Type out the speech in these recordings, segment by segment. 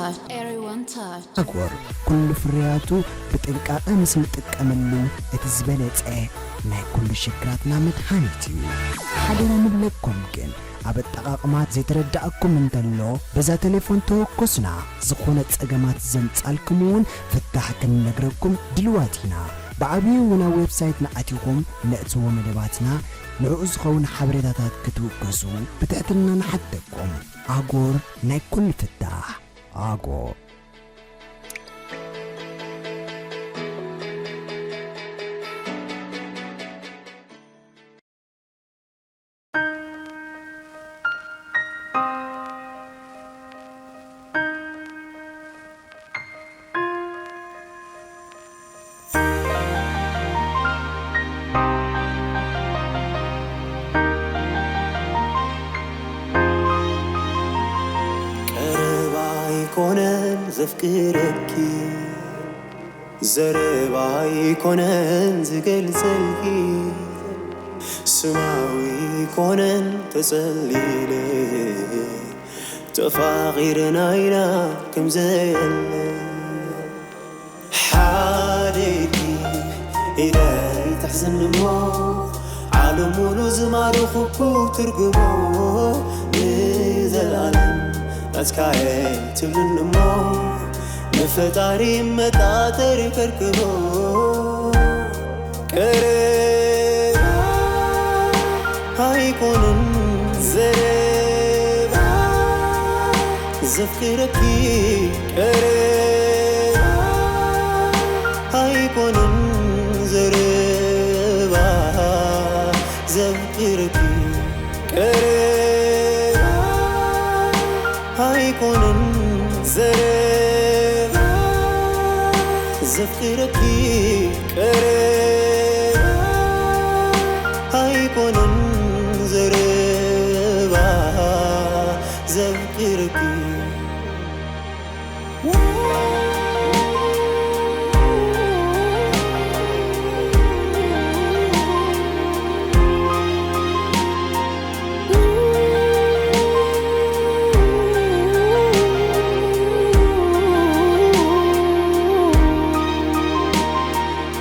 Everyone touch. ኣጎር ኩሉ ፍርያቱ ብጥንቃቐ ምስ ንጥቀመሉ እቲ ዝበለጸ ናይ ኩሉ ሽግራትና መድሃኒት እዩ። ሓደራ ንብለኩም ግን ኣብ ኣጠቓቕማ ዘይተረዳእኩም እንተሎ በዛ ቴሌፎን ተወከሱና። ዝኾነ ጸገማት ዘምጻልኩም እውን ፍታሕ ክንነግረኩም ድልዋት ኢና። ብዓብዩ እውን ኣብ ዌብሳይትና ኣቲኹም ነእትዎ መደባትና ንዕኡ ዝኸውን ሓበሬታታት ክትውከሱ ብትሕትና ንሓተኩም። ኣጎር ናይ ኩሉ ፍታሕ። ኣጎር። ቀረባ ኣይኮነን ዘፍቅረኪ፣ ዘረባ ኣይኮነን ዝገልጸልኪ፣ ስማዊ ኣይኮነን ተጸሊለ፣ ተፋቒርና ኢና ከም ዘየለ። ሓደይቲ ኢደይ ትሕዝኒ እሞ፣ ዓለም ሙሉ ዝማርኹኩ ትርጉሞ፣ ንዘለኣለም ናትካየ ትብልኒ እሞ፣ ንፈጣሪ መጣጠሪ ከርክቦ። ቀረባ ኣይኮነን ዘረባ ዘፍቅረኪ፣ ቀረባ ኣይኮነን ዘረባ ዘፍቅረኪ፣ ቀረባ ኣይኮነን ዘረባ ዘፍቅረኪ፣ ቀረባ ኣይኮነን ዘረባ ዘፍቅረኪ።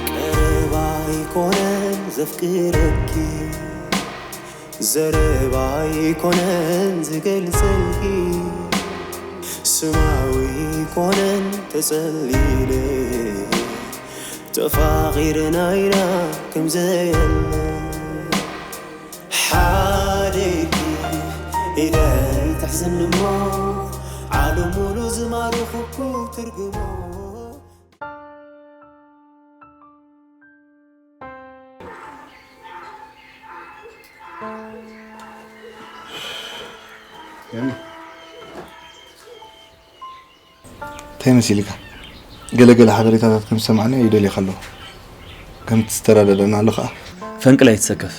ቀረባ ኣይኮነን ዘፍቅረኪ፣ ዘረባ ኣይኮነን ዝገልጸልኪ፣ ስማዊ ኣይኮነን ተጸሊለ፣ ተፋቒርና ኢና ከም ዘየለ። ሓደይቲ ኢደይ ትሕዝኒ እሞ፣ ዓለም ሙሉ ዝማርኹኩ ትርጉሞ። እንታይ መሲልካ? ገለ ገለ ሓበሬታታት ከም ዝሰማዕናዮ ይደልየካ ኣለኹ። ከምቲ ዝተረዳዳእና ኣሎ ከኣ። ፈንቅል ኣይትሰከፍ።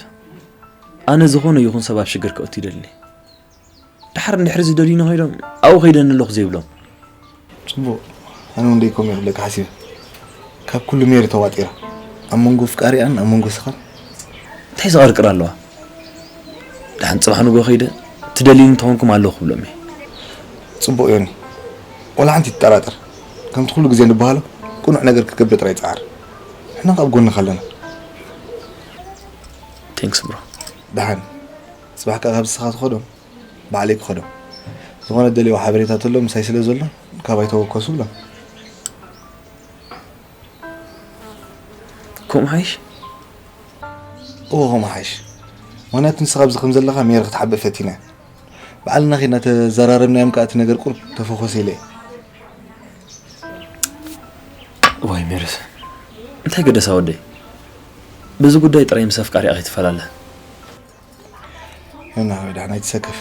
ኣነ ዝኾነ ይኹን ሰብ ኣብ ሽግር ከእቱ ይደልኒ። ደሓር እንድሕር ዝደልዩኒ ከይዶም ኣብኡ ከይደኒ ኣለኹ ዘይብሎም። ጽቡቕ፣ ኣነ እውን ደይከምኡ እየ ክብለካ ሓሲበ። ካብ ኩሉ ሜሪ ተዋጢራ፣ ኣብ መንጎ ኣፍቃሪኣን ኣብ መንጎ ስኻን እንታይ ዘቐርቅር ኣለዋ? ደሓን ጽባሕ ንግሆ ከይደ ትደልዩኒ እንተኾንኩም ኣለኹ ክብሎም እየ። ጽቡቕ ዮኒ፣ ዋላ ሓንቲ ኣይትጠራጠር። ከምቲ ኩሉ ግዜ ንበሃሎ ቅኑዕ ነገር ክትገብር ጥራይ ጽዓር። ንሕና ከኣ ኣብ ጎንኻ ኣለና። Thanks bro። ደሓን ጽባሕ ከኣ ካብዚ ስኻ ትኸዶም ባዕለይ ክኸዶ። ዝኾነ ደልዮ ሓበሬታ ተሎ ምሳይ ስለ ዘሎ ካባይ ተወከሱ ብሎም። ከምኡ ሓይሽ? እወ ከምኡ ሓይሽ። ምኽንያቱ ንስኻ ኣብዚ ከም ዘለኻ ሜሪ ክትሓብእ ፈቲና። ባዕልና ኺድና ተዘራረብናዮም ከኣ እቲ ነገር ቁሩብ ተፈኾሰ ኢለ እየ። ዋይ ሜሮስ፣ እንታይ ገደሳ ወደይ? በዚ ጉዳይ ጥራይ ምስ ኣፍቃሪኣ ከይትፈላለ። ዮና ሓወይ ደሓን ኣይትሰከፍ።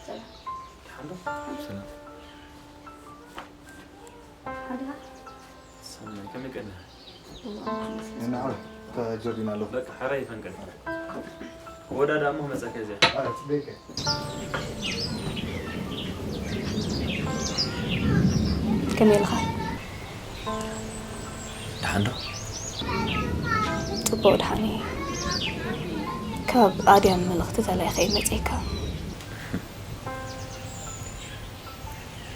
ደሓን ዶ? ሰላም። ሓዲኻ? ሰናይ፣ ከመይ ቀኒኻ? እና ተጀዲና ኣለኹ። በቃ ሓራይ ይፈንቅል። ወዳ ዳሞ መጻከ እዚኣ። ኣረ ጽቤከ። ከመይ ኢልኻ? ደሓን ዶ? ጽቡቕ ደሓን እየ። ካብ ኣድያም መልእኽቲ ተላኢኸ እዩ መጺእካ።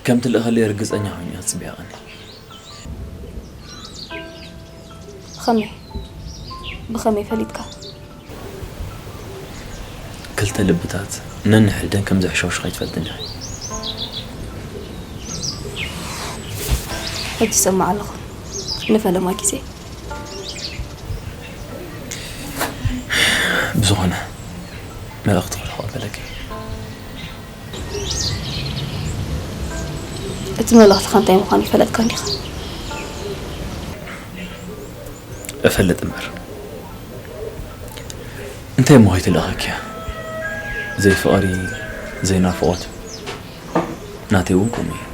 ከም ትልእኸለይ ርግጸኛ ኮይኑ እየ ክጽበያ ቀኒ። ብኸመይ? ብኸመይ ፈሊጥካ? ክልተ ልብታት ነንሕድደን ከም ዝሕሸውሽኻ ይትፈልጥ እንዲኻ። ሕጂ ይሰማዕ ኣለኹ። ንፈለማ ግዜ። ብዝኾነ መልእኽትኺ ክቕበለኪ። እቲ መልእኽትኻ እንታይ ምዃኑ ይፈለጥካ እንዲኻ? እፈልጥ እምበር እንታይ እሞ ከይትልእኸኪ እያ? ዘይፍቕሪ ዘይናፍቖት ናተይ እውን ከምኡ እዩ።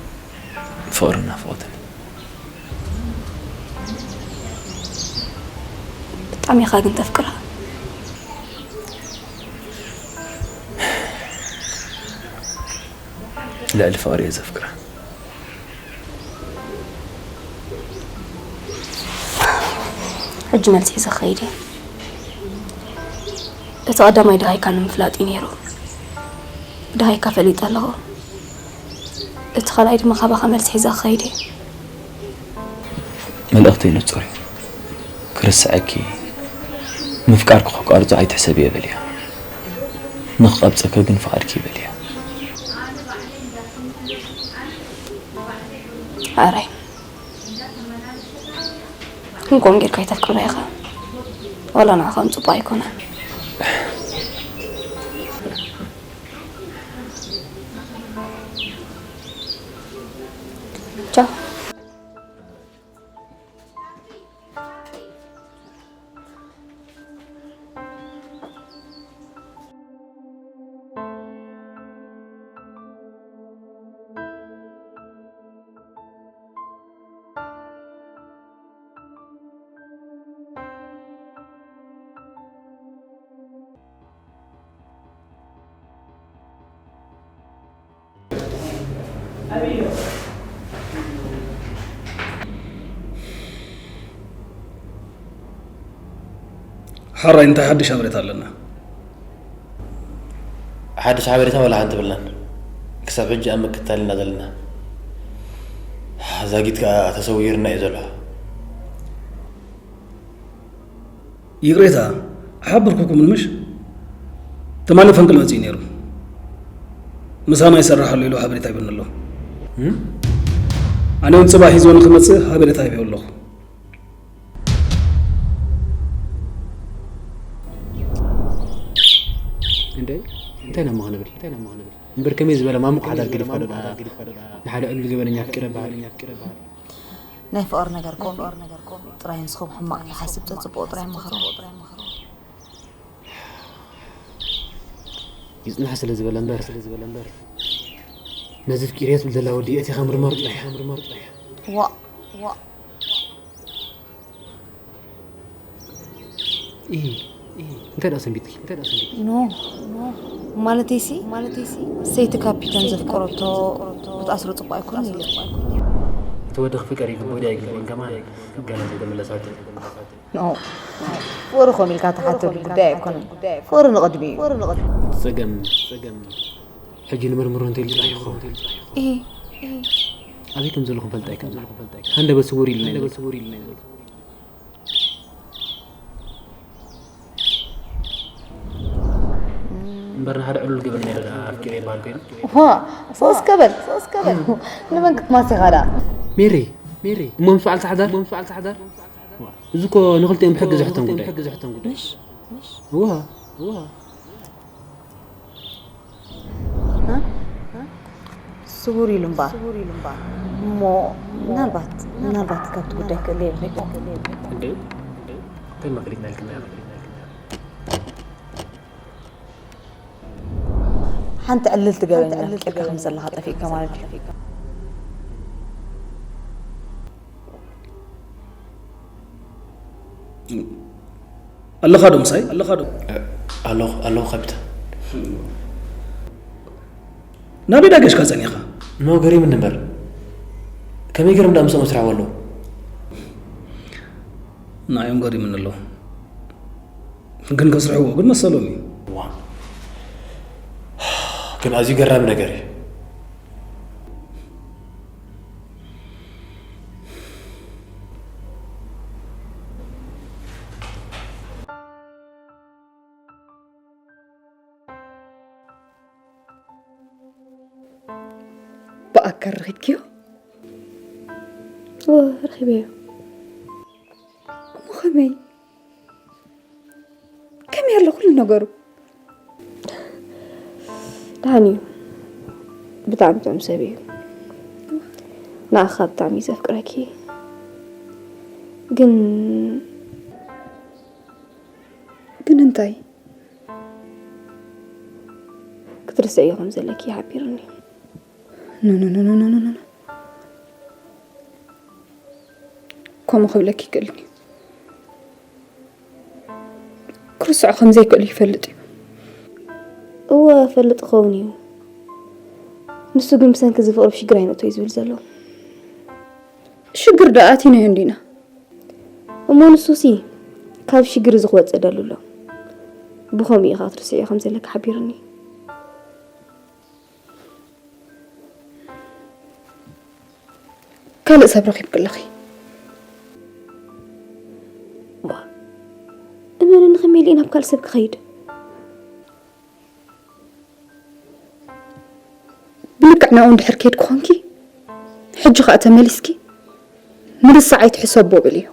ፍቕርን ናፍቖትን። ብጣዕሚ ኢኻ ግን ተፍቅራ። ልዕሊ ፍቕሪ እየ ዘፍቅራ። ሕጂ መልሲ ሒዘ ክኸይድ እየ። እቲ ቀዳማይ ድሃይካ ንምፍላጥ እዩ ነይሩ። ድሃይካ ፈሊጠ ኣለኹ። እቲ ካልኣይ ድማ ካባኻ መልሲ ሒዘ ክኸይድ እየ። መልእኽተይ ንጹር እዩ። ክርስዐኪ፣ ምፍቃርኪ ከቋርጾ ኣይትሕሰብዮ በልዮ። ንኽቐብጸኪ ግን ፍቓድኪ በልዮ። ኣራይ ግን ከምኡ ጌርካ ኣይተፍቅራ ኢኻ። ዋላ ንዓኻ እውን ጽቡቕ ኣይኮነን። ቻው። ሓራይ እንታይ ሓድሽ ሓበሬታ ኣለና? ሓድሽ ሓበሬታ ዋላ ሓንቲ የብልናን። ክሳብ ሕጂ ኣብ ምክትታል ኢና ዘለና። ዛጊት ከኣ ተሰዊሩና እዩ ዘሎ። ይቕሬታ፣ ኣይሓበርኩኩምን ምሽ? ትማሊ ፈንቅል መጺኡ ነይሩ። ምሳና ይሰርሕ ኣሎ ኢሉ ሓበሬታ ሂቡኒ ኣሎ። ኣነ እውን ጽባሕ ሒዝዎ ንኽመጽእ ሓበሬታ ሂበዮ ኣለኹ። እንዴ እንታይ ኢና እሞ ክንብል እንታይ ኢና እሞ ክንብል እምበር ከመይ ዝበለ ማሙቕ ሓዳር ገዲፍካ ዶ ደኣ ንሓደ ዕሉል ገበነኛ ኣፍቂረ በሃል። ናይ ፍቕሪ ነገር ከምኡ ጥራይ ንስኹም ሕማቕ ተሓስብ ጸጽብቑ ጥራይ ምኽሩ። ይጽናሕ ስለ ዝበለ እምበር ስለ ዝበለ እምበር ነዚ ፍቂርዮ ትብል ዘላ ወዲ እቲ ከምርመሩ ጥራይ ከምርመሩ ጥራይ ዋእ ዋእ ኢ ኢ እንታይ ደኣ ሰንቢትኪ እንታይ ደኣ ሰንቢትኪ ኖ ኖ ማለተይሲ ማለተይሲ ሰይቲ ካፒተን ዘፍቀረቶ ክትኣስሮ ጽቡቕ ኣይኮነን ኢለ እቲ ወዲ ክፍቀር ይግብኦ ድዩ ኣይግብኦን ከማን ገና ዘይተመለሳቶ ኖ ፍቕሪ ኮም ኢልካ ትሓተሉ ጉዳይ ኣይኮነን ፍቕሪ ንቕድሚ እዩ እቲ ጸገም ጸገም ሕጂ ንምርምሮ እንተኢሉ ጥራይ ይኸውን ኣበይ ከም ዘለኹ ፈልጥ ኣይከኣልኩ ሃንደበት ስውር ኢሉና እዩ ዘሎ እምበር ንሓደ ዕሉል ገበነኛ ኢለ ደኣ ኣፍቂረ ይበሃል ኮይኑ ዋ ሰስከ በል ሰስከ በል ንመን ክትማስ ኢኻ ደኣ ሜሪ ሜሪ እሞ ምስ በዓልቲ ሓዳር እሞ ምስ በዓልቲ ሓዳር እዚ እኮ ንኽልቲኦም ብሕጊ ዝሕተን ጉዳይ እዩ። እዋ እዋ ስውር ኢሉ እምበኣር እሞ ምናልባት ምናልባት ካብቲ ጉዳይ ክእለ የብልቦ እንዴ እንታይ መክሊትና ኢልክና ሓንቲ ዕልልቲ ገበነኛ ኣፍቂርካ ከም ዘለኻ ጠፊእካ ማለት እዩ። ኣለኻ ዶ ምሳይ? ኣለኻ ዶ? ኣለኹ፣ ኣለኹ ካፒታን። ናበይ ዳገሽካ ጸኒኻ? ኖ፣ ገሪምኒ እምበር። ከመይ ገይሮም ደኣ ምስኦም ስርሕዎ ኣለዉ? ንዓዮም ገሪምኒ ኣሎ። ግን ከስርሕዎ ግን መሰሎም እዩ። ዋ። ግን ኣዝዩ ገራሚ ነገር እዩ። ብኣካል ረኺብክዮ? እወ፣ ረኺበዮ። እሞ ከመይ? ከመይ ኣሎ ኩሉ ነገሩ? ደሓን እዩ። ብጣዕሚ ጥዑም ሰብ እዩ። ንዓኻ ብጣዕሚ እዩ ዘፍቅረኪ። ግን ግን እንታይ? ክትርስዕዮ ከም ዘለኪ ሓቢሩኒ። ኖ፣ ኖ፣ ኖ፣ ኖ፣ ኖ፣ ኖ፣ ኖ። ከምኡ ክብለኪ ይክእልኒ። ክርስዖ ከም ዘይክእል ይፈልጥ እዩ። እወ፣ ፈልጥ ክኸውን እዩ። ንሱ ግን ብሰንኪ እዚ ፍቕሪ ኣብ ሽግር ኣይነእቶ እዩ ዝብል ዘሎ። ሽግር ደኣ ኣቲናዮ እንዲና። እሞ ንሱሲ ካብ ሽግር እዚ ክወጽእ ደሉ ኣሎ። ብኸምኡ ኢኻ ክትርስዕዮ ከም ዘለካ ሓቢሩኒ። ካልእ ሰብ ረኺብኪ ኣለኺ። ዋ፣ እመንኒ፣ ከመይ ኢለ ናብ ካልእ ሰብ ክኸይድ? ብልክዕ ናብኡ እንድሕር ከይድኪ ኾንኪ፣ ሕጂ ኸኣ ተመሊስኪ፣ ምርሳዕ ኣይትሕሰቦ በልዮ።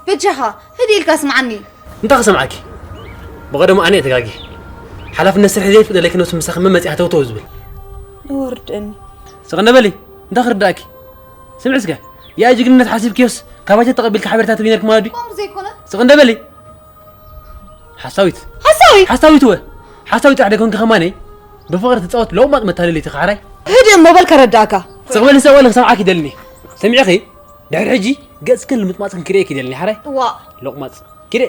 በጃኻ ህድእ ኢልካ ስምዓኒ። እንታይ ክሰምዓኪ? ብቐደሙ ኣነ እየ ተጋጊ። ሓላፍነት ስርሒ ዘይፍቅደለኪ ነብሱ ምሳኺ መን መጺኣ ተውተው ዝብል? ወርድኒ። ስቕ እንደ በሊ፣ እንታይ ክርዳእኪ? ስምዒ እስከ፣ የኣይ ጅግንነት ሓሲብክዮስ ካባይተ ተቐቢልኪ ሓበሬታ ትብይነርኪ ማለት ድዩ? ከምኡ ዘይኮነ። ስቕ እንደ በሊ። ሓሳዊት። ሓሳዊት? ሓሳዊት እወ። ሓሳዊት ጥራሕ ደይኮንኪ ከማነይ ብፍቕሪ ትጻወት ለውማጥ መታለሊት ኢኺ ሓራይ። ህድእ እሞ በል ከረዳእካ። ስቕ በሊ፣ ስቕ በሊ፣ ክሰምዓኪ ይደልኒ። ሰሚዕኺ? ድሕሪ ሕጂ ገጽክን ልምጥማጥክን ክርእየኪ ይደልኒ ሓራይ። ዋእ። ሎቕማጽ። ኪደ።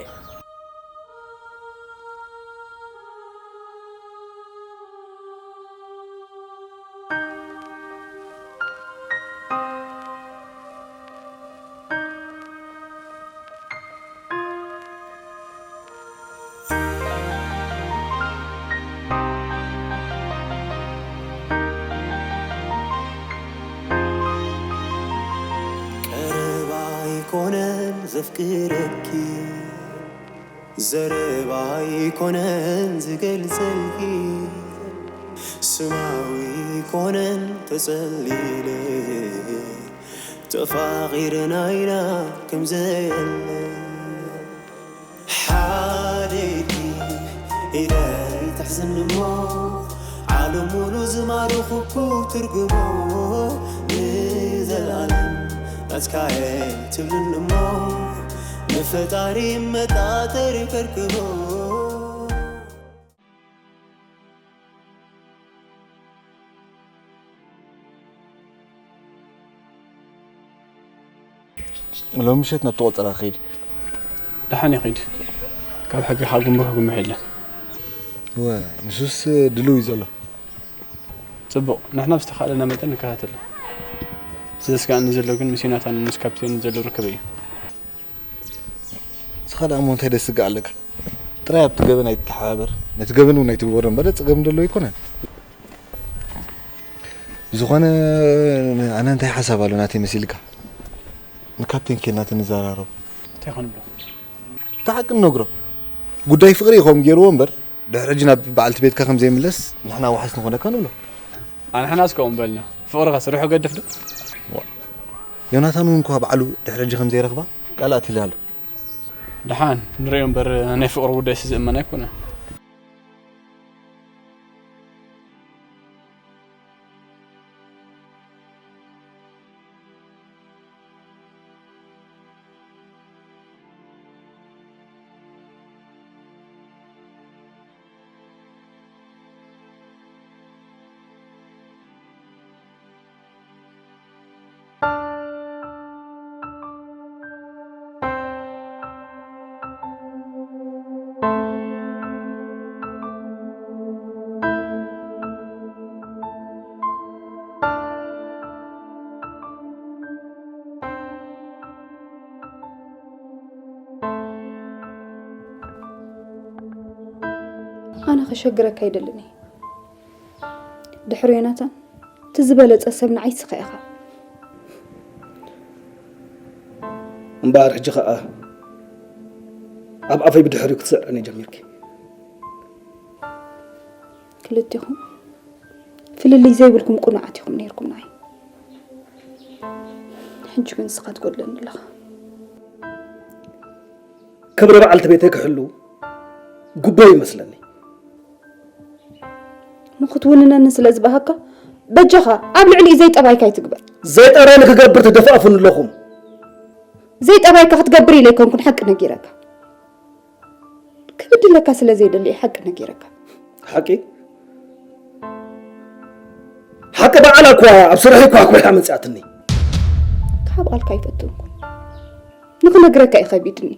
ቀረባ ኣይኮነን ዘፍቅረኪ፣ ዘረባ ኣይኮነን ዝገልጸልኪ፣ ስማዊ ኣይኮነን ተጸሊለ፣ ተፋቒርና ኢና ከም ዘየለ። ሓደ ኢድኪ ኢደይ ትሕዝኒ እሞ፣ ዓለም ሙሉ ዝማረኹኩ ትርጉሞ፣ ንዘለኣለም ናትካየ ትብልኒ እሞ፣ ንፈጣሪ መጣጠሪ ከርክሞ። ሎሚ ምሸት ናብቲ ቆጸራ ክኸይድ። ደሓን ይኺድ። ካብ ሕጊ ካብ ጉምሩክ ክጉምሕ የለን። እወ፣ ንሱስ ድሉው እዩ ዘሎ። ጽቡቕ፣ ንሕና ብዝተኻእለና መጠን ንከታተሎ። እቲ ዘስግኣኒ ዘሎ ግን ምስ ዮናታን ምስ ካፕቴን ዘሎ ርክብ እዩ። ንስኻ ደኣ እሞ እንታይ ደስግእ ኣለካ? ጥራይ ኣብቲ ገበን ኣይትተሓባበር። ነቲ ገበን እውን ኣይትግበሮ እምበር ጸገም ደሎ ኣይኮነን። ብዝኾነ ኣነ እንታይ ሓሳብ ኣሎ ናተይ መሲልካ? ንካፕቴን ኬድና ተንዘራረቦ። እንታይ ኮን ብሎ? እቲ ሓቂ ንነግሮ። ጉዳይ ፍቕሪ እዩ ከምኡ ገይርዎ እምበር ድሕሪ ሕጂ ናብ በዓልቲ ቤትካ ከም ዘይምለስ ንሕና ዋሕስ ንኾነካ ንብሎ። ኣንሕናስ ከምኡ በልና። ፍቕርኸስ ርሑ ገድፍ ዶ? ዋ። ዮናታን እውን እኳ ባዕሉ ድሕሪ ሕጂ ከም ዘይረኽባ ቃል ኣትዩላ ኣሎ። ደሓን ንርእዮ እምበር፣ ናይ ፍቕሪ ጉዳይሲ ዝእመን ኣይኮነን። ኣነ ከሸግረካ ኣይደልን እየ። ድሕሪ ዮናታን፣ እቲ ዝበለጸ ሰብ ንዓይ ስኻ ኢኻ። እምበኣር ሕጂ ኸኣ ኣብ ኣፈይ ብድሕሪኡ ክትስዕረኒ ጀሚርኪ። ክልቲኹም ፍልልይ ዘይብልኩም ቅኑዓት ኢኹም ነይርኩም ንዓይ። ሕጂ ግን ንስኻ ትጎድለኒ ኣለኻ። ክብሪ በዓልቲ ቤተይ ክሕሉ ግቡእ ይመስለኒ። ንኽትውንነኒ ስለ ዝበሃካ፣ በጃኻ ኣብ ልዕሊኡ ዘይጠባይካ ኣይትግበር። ዘይጠባይ ንክገብር ትደፋእፉኒ ኣለኹም። ዘይጠባይካ ክትገብር ኢለ ኣይኮንኩን ሓቂ ነጊረካ። ክብድለካ ስለ ዘይደሊ እየ ሓቂ ነጊረካ። ሓቂ? ሓቂ በዓላ እኳ ኣብ ስርሐይ እኳ ኣኩርያ መጺኣትኒ። ካብ ቃልካ ኣይፈትንኩን። ንኽነግረካ እዩ ከቢድኒ።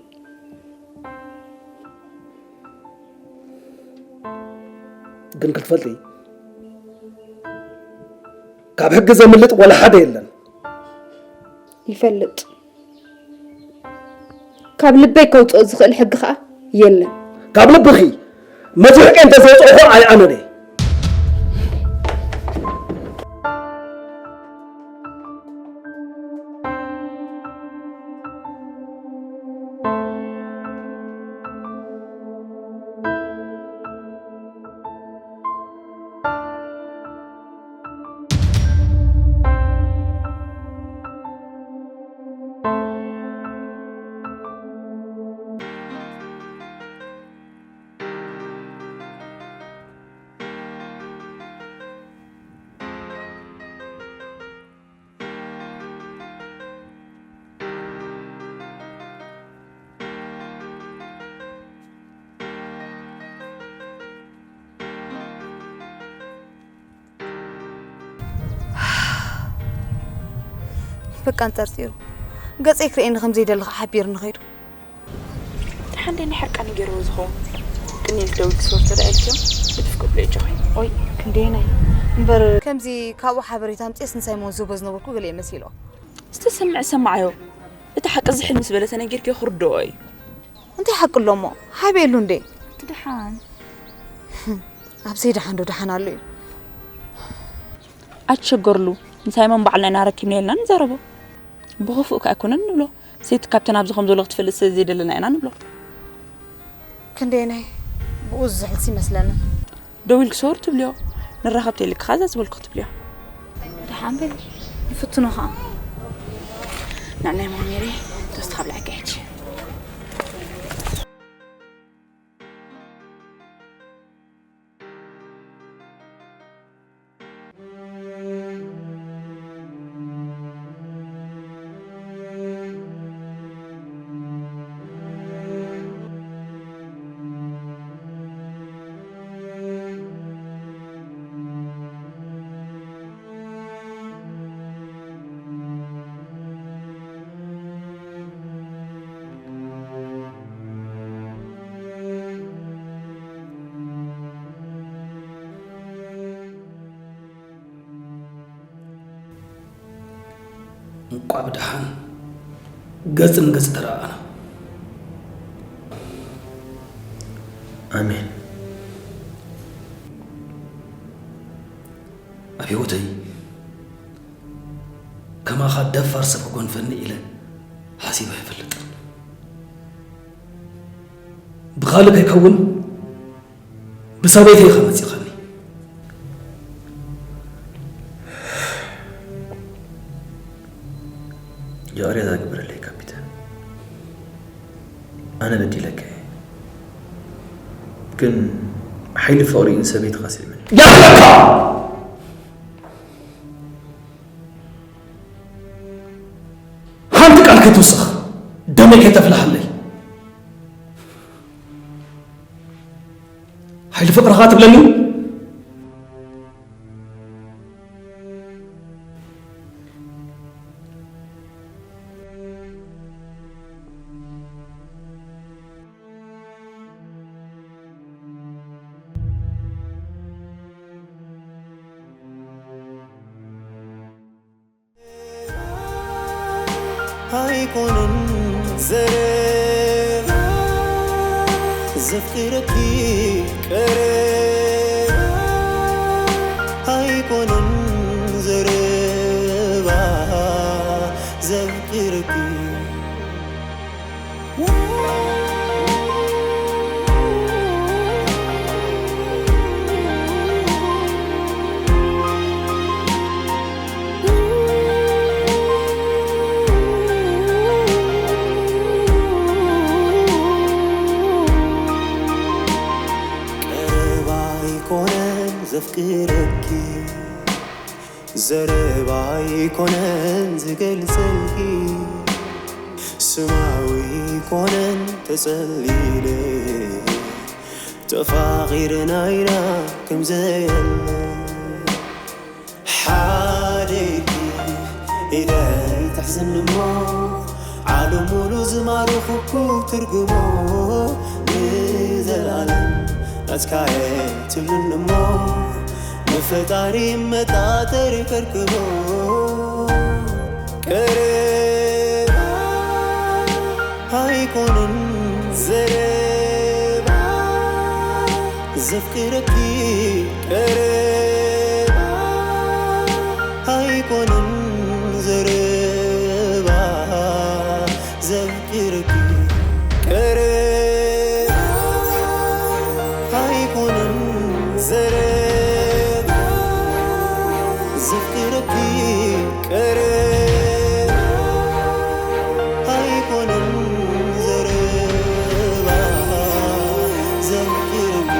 ግን ክትፈልጢ፣ ካብ ሕጊ ዘምልጥ ዋላ ሓደ የለን። ይፈልጥ። ካብ ልበይ ከውፅኦ ዝኽእል ሕጊ ኸዓ የለን። ካብ ልብኺ መዚሕቂ እንተዘውፅኦ ኸዓ ኣይ ኣነን እየ። በቃ ኣንጸርጺሩ። ገጸይ ክርእየኒ ከም ዘይደሊ ኸዓ ሓቢርኒ ኸይዱ። ደሓን ደይ ናይ ሕርቃን ገይርዎ ዝኸውን። ቅኔል ደውል ክሰርቶ ደኣ ኢልክዮ? ብትፍቅድ ዶ እጆኺ? ኦይ፣ ክንደየናይ። እምበር ከምዚ ካብኡ ሓበሬታ ኣምጽኤስ ንሳይሞን ዝህቦ ዝነበርኩ ገለ እየ መሲልኦ። ዝተሰምዐ ሰማዓዮ። እቲ ሓቂ ዝሕል ምስ በለ ተነጊርክዮ ክርድኦ እዩ። እንታይ ሓቂ ኣሎ እሞ? ሓብየሉ እንዴ? እቲ ደሓን። ኣብ ዘይደሓን ዶ ደሓን ኣሎ እዩ? ኣትሸገርሉ። ንሳይሞን ባዕልና ኢና ረኪብና ኢልና ንዛረቦ። ብኽፉእ ከኣ ኣይኮነን ንብሎ። ሰይቲ ካብተን ኣብዚ ከም ዘሎ ክትፈልጥ ስለ ዘይደለና ኢና ንብሎ። ክንደየናይ ብኡ ዝሕልስ ይመስለኒ። ደው ኢልኪ ሰውር ትብልዮ። ንራኸብ ተይልኪ ኸኣ እዛ ዝበልኩ ክትብልዮ። ደሓን በሊ። ንፍትኖ ኸኣ። ንዕናይ ማሜሪ ተወስቲ ካብ ልዓቂ ሕጂ። እንቋዕ ብደሓን ገጽ ንገጽ ተረኣኣና። ኣሜን። ኣብ ህይወተይ ከማኻ ደፋር ሰብ ክጎንፈኒ ኢለ ሓሲበ ኣይፈልጥን። ብኻልእ ከይከውን ብሰበይተይ ኢኻ መጺኻኒ። ኣነ በዲለካ እየ። ግን ሓይሊ ፍቕሪ ንሰበይትኻ ስልመኒ። ያለካ! ሓንቲ ቃል ከይትውስኽ፣ ደመይ ከይተፍልሓለይ። ሓይሊ ፍቕርኻ ትብለኒ? ኣይኮነን ዘረባ ዘፍቅረኪ ቀረባ ኣይኮነን ዘረባ ዘፍቅረኪ ቀረባ ኣይኮነን ዘፍቅረኪ ዘረባ ኣይኮነን ዝገልጸልኪ ስማዊ ኣይኮነን ተጸሊለ ተፋቒርና ኢና ከም ዘየለ ሓደኪ ኢደይ ትሕዝኒ እሞ ዓለም ሙሉ ዝማርኹኩ ትርጉሞ ንዘላለም ናትካየ ትብልኒ እሞ ንፈጣሪ መጣጠሪ ከርክቦ ቀረባ ኣይኮነን ዘረባ ዘፍቅረኪ ቀረባ ኣይኮነን ዘረባ ዘፍቅረኪ ቀረባ ኣይኮነን ዘረባ ዘፍቅረኪ ቀረባ ኣይኮነን ዘረባ ዘፍቅረኪ